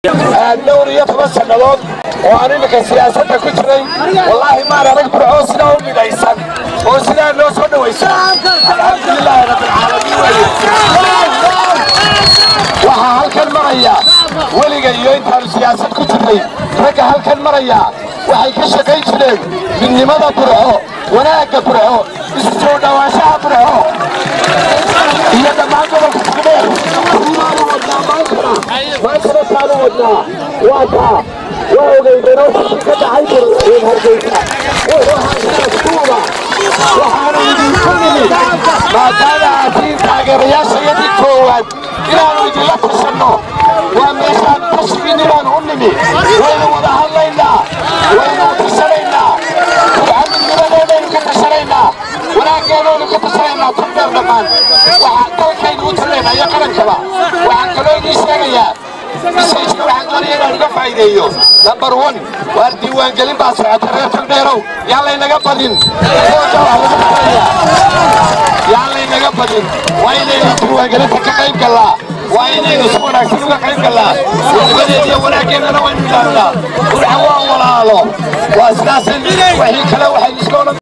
Dhowr iyo toban sannadood oo aan iminka siyaasadda ku jiray, wallaahi maan arag Burcoo sidaa u midaysan oo sidaa noo soo dhawaysan. Alxamdulilaahi rabbilcaalamiin weeye. Waxaa halkan maraya weliga iyo intaanu siyaasad ku jirnay, ragga halkan maraya waxay ka shaqayn jireen midnimada Burco, wanaagga Burco, isu soo dhowaanshaha Burco iyo dhammaan gobolka Togdheer. Riibaanu wadnaa maantana, maantana taanu wadnaa waa taa. Waa ogeydeen oo shaki ka dhacay Burceen Hargeysa wuxuu ahaa sidaas. Waxaanu idinku nimi maadaama aad tihiin taageerayaashayadii koowaad inaannu idinla tashanno. Waa meeshaan tashigiinni baanu u nimi. Waynu wada hadlaynaa, waynu tashanaynaa, Burca midnimadeedaynu ka tashanaynaa, wanaaggeedaynu ka tashanaynaa, Togdheer dhammaan waxaa dalkaynu u talleynaa iyo qarankaba. Waxaan kaloo idiin sheegayaa message-ka, waxaan doonaya inaan uga faa'iideeyo. Number 1, waar diiwaangelin baa socota. Reer Togdheerow, yaan laynaga badin, xooga wax lagu taraya yaan laynaga badin. Waa inaynu diiwaangelinta ka qayb gallaa, waa inaynu si wanaagsan uga qayb gallaa, midnimadeeda iyo wanaaggeennana waynu ilaalinaa. Burca waa walaalo, waa sidaas. Wixii kale waxaynu iska odhan.